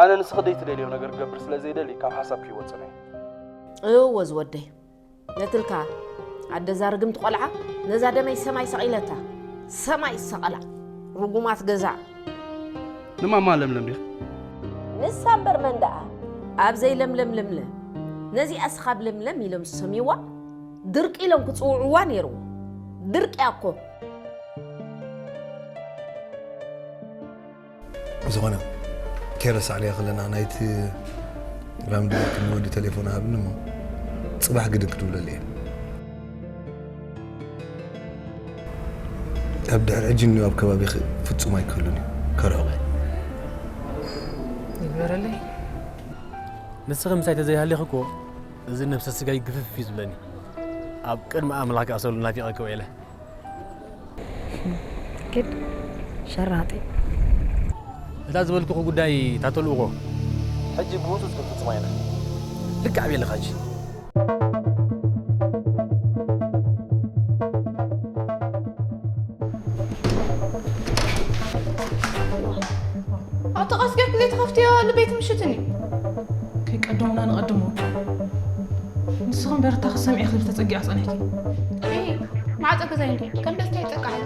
ኣነ ንስኺ ዘይትደልዮ ነገር ክገብር ስለ ዘይደሊ ካብ ሓሳብኪ ይወፅን እየ። እወ ዝወደይ፣ ነትልካ ኣደዛ ርግምቲ ቆልዓ ነዛ ደመይ ሰማይ ሰቒለታ። ሰማይ ሰቐላ ርጉማት ገዛ። ንማማ ለምለም ዲኺ? ንሳ እምበር መን ደኣ? ኣብ ዘይለምለም ለምለ። ነዚኣስ ካብ ለምለም ኢሎም ዝሰምይዋ ድርቂ ኢሎም ክጽውዕዋ ነይርዎ። ድርቂ እያ እኮ። ዝኾነ ከይረሳዕናዮ ከለና ናይቲ ራምዲ ንወዲ ቴሌፎን ሃብኒ እሞ ጽባሕ ግድን ክድውለሉ እየ። ካብ ድሕሪ ሕጂ እኒኦ ኣብ ከባቢኺ ፍጹም ኣይክህሉን እዩ። ከርሕቑ እየ። ይግበረለይ። ንስኺ ምሳይ ተዘይሃሊኺ እኮ እዚ ነብሰ ስጋይ ግፍፍ እዩ ዝብለኒ። ኣብ ቅድሚ ኣምላኽ ክኣሰሉ ናፊቐኪ ውዒለ። ግድ ሸራጢ። እታ ዝበልኩኺ ጉዳይ እታ ተልእኾ ሕጂ ብህጹጽ ክንፍጽማ ኢና። ልክዕ ኣበይ ኣለኻ ሕጂ? ኣቲ ቀስ ጌርኪ ዘይትኸፍትዮ ልበይቲ ምሽትን እዩ። ከይቀደሙና ንቐድሞ። ንስኽን በረታ ክሰምዒ ክብል ተጸጊዐ ጸኒሕኪ። እይ፣ ማዕጾ ገዛይ እንዶ ከም ደስታ ይጠቃዓል።